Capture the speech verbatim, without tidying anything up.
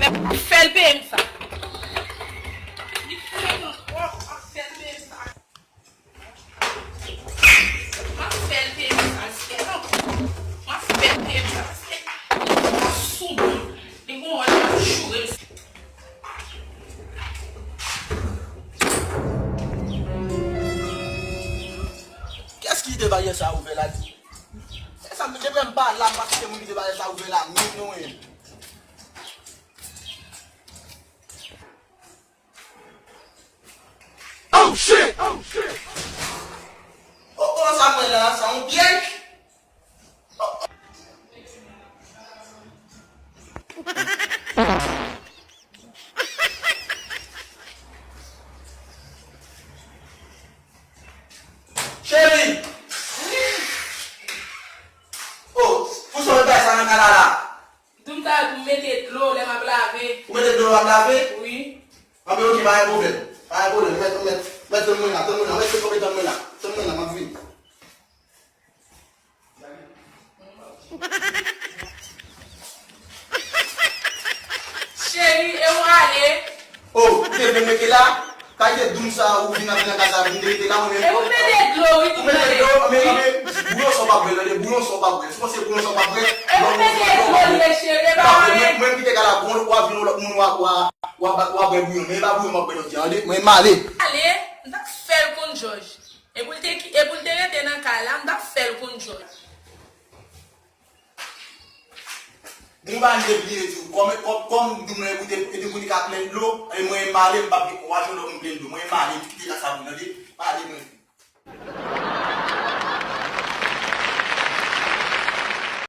Fè l peye m sa. Li fè m twòp, m ap fè l peye m sa. M ap fè l peye m sa, se non. M ap fè l peye m sa, paske li pa sou moun. Li gon wòl l ap joure. Kiyès ki kite baryè sa ouvè la di? Se sa, depi m pa la, m pa kite moun kite baryè sa ouvè la, menm non, wi. Oh shit! Oh shit! Oh, oh, sa mwen la, sa yon pyèj? Cheri! Oh, pou sa w bay sa nan kay la la? Doum sa pou m mete dlo lè m ap lave. Ou mete dlo lè w ap lave? Wi. Anben, oke, pa gen pwoblèm. Pa gen pwoblèm. Mèt, mèt, mèt, tann mwen la, tann mwen la. Mèt, se konbyen tann mwen la? Tann mwen la, m ap vini. Cheri, e w ale? Oh, ou te vle mete la? Kalite doum sa ou vin avè nan kay sa, vin te mete la, mwen menm. E pou mete dlo, wi, pou mete dlo, men, men, bouyon sa w p ap bwè, tande, bouyon sa w p ap bwè. Si w panse bouyon sa w p ap bwè, e pou mete dlo, wi, cheri, e pa anyen. Mwen, mwen kite kay la, bon, w ap vin yon lòt moun, w ap, w ap, w ap, w ap bwè bouyon, men e pa bouyon m ap bwè jodi a, tande, mwen m ale. Ale, m t ap fè l konn Jòj. E pou l te ki-, e pou l te rete nan kay la, m t ap fè l konn Jòj. Bon, ba m te bliye di w, kòm, kòm, kòm doum nan e pou te, e te pou li ka plen dlo, e mwen m ale, m p ap gen kouraj yon lòt moun plen dlo. Mwen m ale, m kite kay sa pou mwen, tande? M ale mwen.